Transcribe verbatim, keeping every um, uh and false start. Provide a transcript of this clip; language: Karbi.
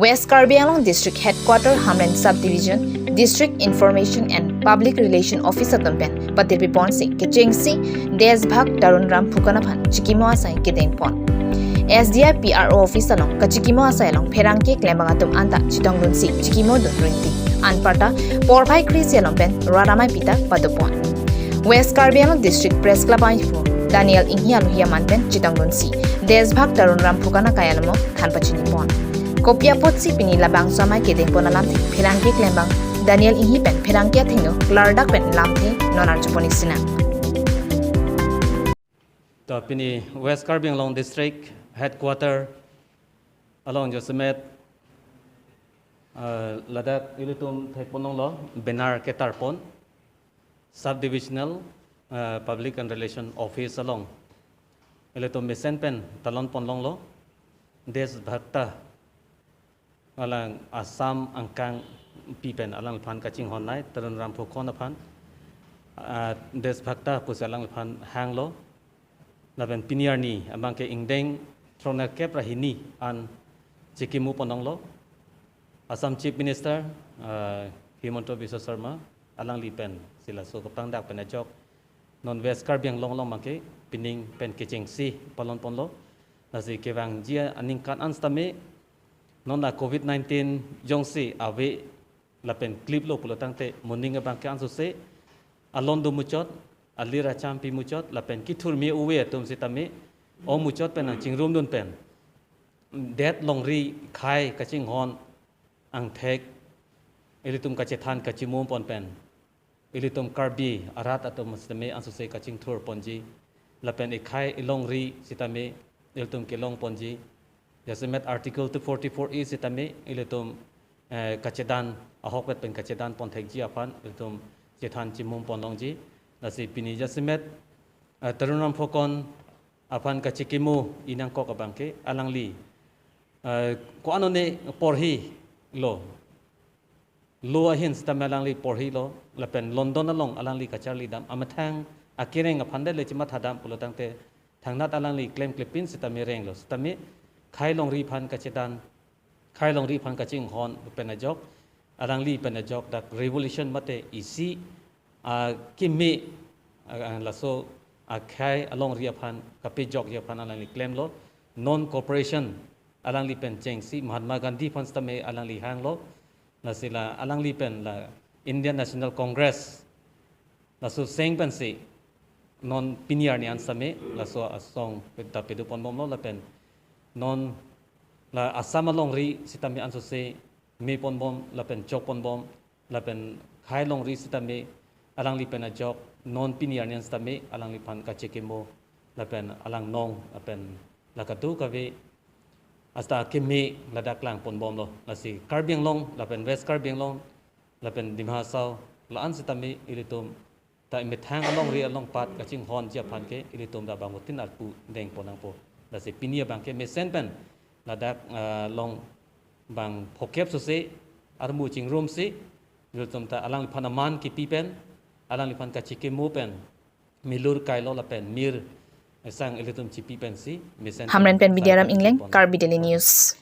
West Karbi Anglong District Headquarter Hamren Subdivision District Information and Public Relation Office atum pen patirpi ponsi kechengsi Deshbhakt Tarun Ram Phukan aphan chikimo asai kedeng pon. S D I P R O Office along kachikimo asai along pherangke klembang atum anta chetongdunsi chikimo dun rinti. Anparta porphai kre-isi along pen rat amei pita padopon. West Karbi Anglong District Press Club aiphu Daniel Inghi alohi aman pen chetongdunsi Deshbhakt Tarun Ram Phukan akai alamo than pachini pon. Kopi apotsi pini labangso amei kedeng pon alamthe pherangke klembang Daniel Inghi pen pherangke athengno klardak pen lamthe non arjupon isi nang. To pini West Karbi Anglong District Headquarter along jasemet, eh, ladak ilitum thekpon longlo banner ketarpon Subdivisional, eh, Public and Relation Office along ilitum mesen pen talon pon longlo Deshbhakt alang Assam angkangpi pen alangliphan kachinghon nei Tarun Ram Phukan aphan, ah, Deshbhakt pusi alangliphan hanglo. Lapen pini arni abangke ingdeng thronerkep ra hini an chikimo pon longlo. Assam Chief Minister, ah, Himanta Biswa Sarma alangli pensi laso kepangdak pen ajok non West Karbi Anglong along abangke pining pen kechengsi palon ponlo. Lasi kevangji aningkan an sitame non la covid nineteen jongsi ave lapen kliplo pulo tangte moning abangke ansose alon do muchot, alir achampi muchot, lapen kethur me ove atum sitame o muchot pen nangchingrumdun pen det longri khei kachinghon angthek ilitum kachethan kachimum pon pen ilitum Karbi arat atum sitame ansose kachingthur ponji. Lapen ikhei ilongri sitame ilitum kelong ponji. Jasemet Article two forty-four A sitame ilitum, eh, kachedan ahokpet pen kachedan pon thekji aphan ilitum chethan chimum pon longji. Lasi pini jasemet, eh, Tarun Ram Phukan aphan kachikimo inangkok abangke alangli, eh, ko-an one porhilo. Lo ahin sitame alangli porhilo, lapen London along alangli kacharli dam, amethang akereng aphan det le chimatha dam pulo tangte thangnat alangli klemklepin sitame renglo. Sitame khei longri aphan kachedan, khei longri aphan kachinghon pen ajok, alangli pen ajok dak revolution mate isi, ah, keme, ah, ah, laso akhei alongri aphan kapejokji aphan alangli klemlo. Non cooperation alangli pen chengsi Mahatma Gandhi aphan sitame alangli hanglo. Lasi la alangli pen la Indian National Congress laso seng pensi non pini arni an sitame laso asong peta pedo pon bomlo lapen non la Assam alongri sitame ansose me pon bom lapen chok pon bom lapen khei longri sitame alangli pen ajok non pini arni an sitame alangliphan kachikimo lapen alang nong lapen la kadokave hasta keme ladak lang pon bomlo. Lasi Karbi Anglong lapen West Karbi Anglong lapen Dima Hasao la-an sitame ilitum ta methang alongri along pat kachinghonji aphan ke ilitum ta bangphutin arpu deng pon nangpo. Lasi pini abangke mesen pen ladak, ah, long bang phokep sose armu chingrumsi ilitum ta alangliphan aman kipi pen alangliphan kachikimo pen milur kailo lapen mir sang ilitum chipi pensi mesen Hamren pen sang Bidyaram pen Engleng, pon. Karbi Daily News.